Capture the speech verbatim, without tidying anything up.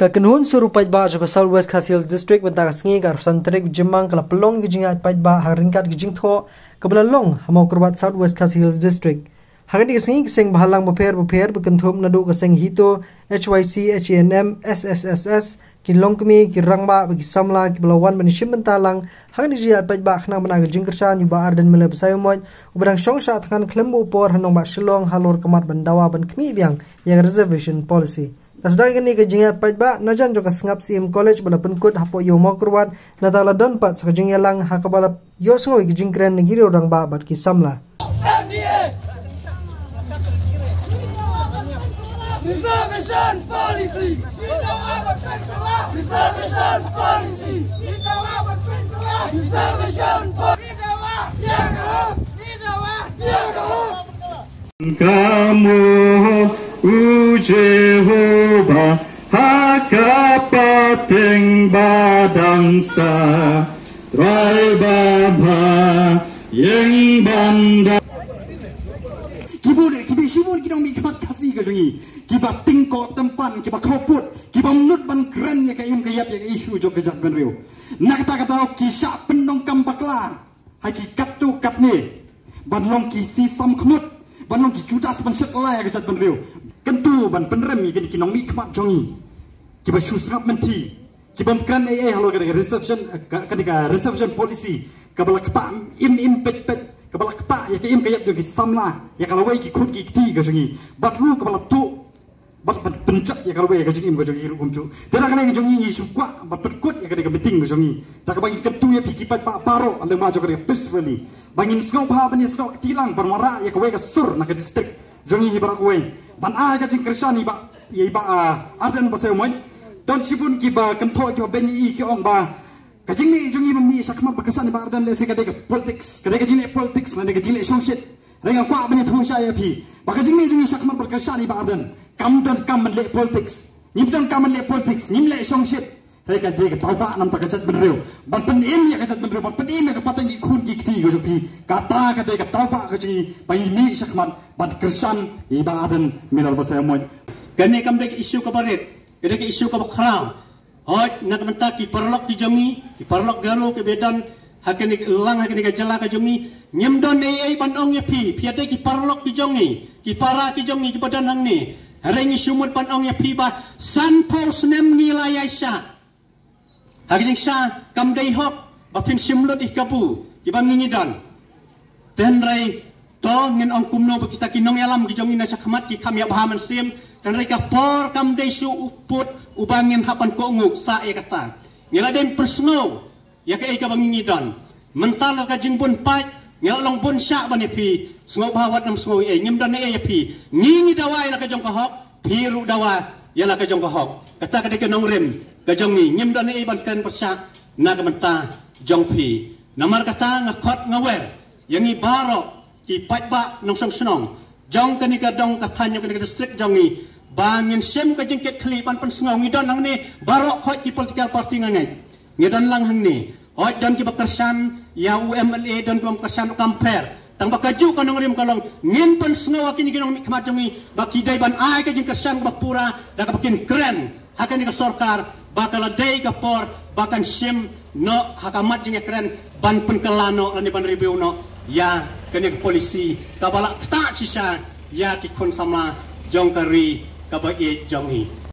Ka kynhun sur u paidbah jong ka South West Khasi Hills District mynta ka sngi ka arphew san tarik u Jymmang ka la pynlong ïa ka jingïaid paidbah ha ryngkat ka jingthoh kaba la long ha Mawkyrwat, South West Khasi Hills District. Ha kane ka sngi ki seng bhalang bapher bapher ba kynthup naduh ka seng HITO, HYC, HANM, SSSS, ki longkmie, ki rangbah bad ki samla kiba la wan ban ïashim bynta lang ha kane ka jingïaid paidbah khnang ban ai ka jingkyrshan ïa u Bah Ardent Miller Basaiawmoit uba dang shong shah thngan khlem ba u por ha nongbah Shillong halor ka mat ban dawa ban khmih biang ïa ka reservation policy. La sdang ïa kane ka jingïaid paidbah na jan jong ka Sngap Syiem College ba la pynkut hapoh Ïew Mawkyrwat, nangta la don pat sa ka jingïalang ha kaba la ïohsngew ïa ka jingkren na ki riew rangbah bad ki samla. Reservation policy. Reservation policy. Reservation policy. Ka mut u Jehobah ha ka pateng ba dang sah, trai ba bha ïeng ban da. Ki bun, ki bun shibun ki nongmihkhmat Khasi ka jong ngi kiba tyngkoh tympan, kiba khawpud, kiba mut ban kren ïa ka im ka ïap, ïa ka issue jong ka jaitbynriew. Na kata ka daw ki shah pyndonkam bakla ha ki katto katne ban long ki sisam khmut, ban long ki Judas ban shet lai ïa ka jaitbynriew. Kyntu ban pynrem ïa kine ki nongmihkhmat jong ngi kiba shu sngap mynthi, kiba ym kren ei ei halor kane ka reservation, ka, kane ka reservation policy kaba la ktah im im pet pet, kaba la ktah ïa ka im ka ïap jong ki samla, ïa ka lawei ki khun ki kti ka jong ngi, bad ruh kaba la tuh bad ban pynjot ïa ka lawei ka jingim ka jong ngi ruh kumjuh. Te da kane ka jong ngi ngi shu kwah ban pynkut ïa kane ka meeting ka jong ngi da kaba ngi kyntu ïa phi ki paidbah baroh lyngba jong kane ka peace rally ba ngin sngewbha ban ïa snoh kti lang ban wanrah ïa kawei ka sur na ka district jong ngi hi baroh kawei, ban ai ka jingkyrshan ïa i Bah, ïa i Bah, ah, Ardent Basaiawmoit. Don shibun kiba kynthoh kiba beiñ ïa i, ki ong ba ka jingleh jong ngi ba mih shakhmat ban kyrshan ïa i Bah Ardent lehse ka dei ka politics, ka dei ka jingleh politics lane ka jingleh shongshit. Hynrei nga kwah ban ïathuh shai ïa phi ba ka jingleh jong ngi shakhmat ban kyrshan ïa i Bah Ardent kam donkam ban leh politics. Ngim donkam ban leh politics, ngim leh shongshit. Hynrei ka dei ka tawbah namar ka jaitbynriew, ban pynim ïa ka jaitbynriew, ban pynim ïa ka pateng ki khun ki kti ka jong phi. Kata ka dei ka tawbah ka jong ngi ba ngi mih shakhmat ban kyrshan ïa i Bah Ardent Miller Basaiawmoit. Kane kam dei ka issue kaba rit, ka dei ka issue kaba khraw. Hooid, na ka bynta ki paralok ki jong ngi, ki paralok Garo kiba don ha kane ka lang, ha kane ka jylla ka jong ngi, ngim don ei ei ban ong ïa phi. Phi ïa dei ki paralok ki jong ngi, ki para ki jong ngi kiba don hangne. Hynrei ngi shu mut ban ong ïa phi ba sanphew snem ngi la ïaishah. Ha ka jingshah kam dei hok ba phin shim lut ïa ki kabu kiba ngi ngi don. Te hynrei to ngin ong kumno ba kita ki nongïalam ki jong ngi na shakhmat ki kham ïa bha mynsiem. Te hynrei ka por kam dei shuh u pud uba ngin hap ban kohnguh sah ïa kata. Ngi la dei pynsngew ïa kaei kaba ngi ngi don. Mynta la ka jingbun paid ngi la long bun shah ban ïa phi. Sngewbha wat nym sngew ei ei, ngim don ei ei ïa phi. Ngi ngi dawa ïa la ka jong ka hok, phi ruh dawa ïa la ka jong ka hok. Kata ka dei ka nongrim ka jong ngi, ngim don ei ei ban kren pyrshah na ka bynta jong phi. Namar kata nga khot nga wer ïa ngi baroh ki paidbah nongshong shnong jong kane ka dong ka thaiñ, jong kane ka district jong ngi, ba ngin shim ka jingkit khlieh ban pynsngew. Ngi don hangne baroh khoit ki political party nga ngeit. Ngi don lang hangne. Hooid, don kiba kyrshan ïa u MLA, don kiba ym kyrshan, kam pher. Tang ba kajuh ka nongrim ka long ngin pynsngew ïa kine ki nongmihkhmat jong ngi ba ki dei ban ai ka jingkyrshan kaba pura da kaba kin kren ha kane ka sorkar ba ka la dei ka por ba kan shim noh ha ka mat jingïakren ban pynkylla noh lane ban review noh ïa kane ka policy kaba la ktah shisha ïa ki khun samla jong ka ri kaba ïeit jong ngi.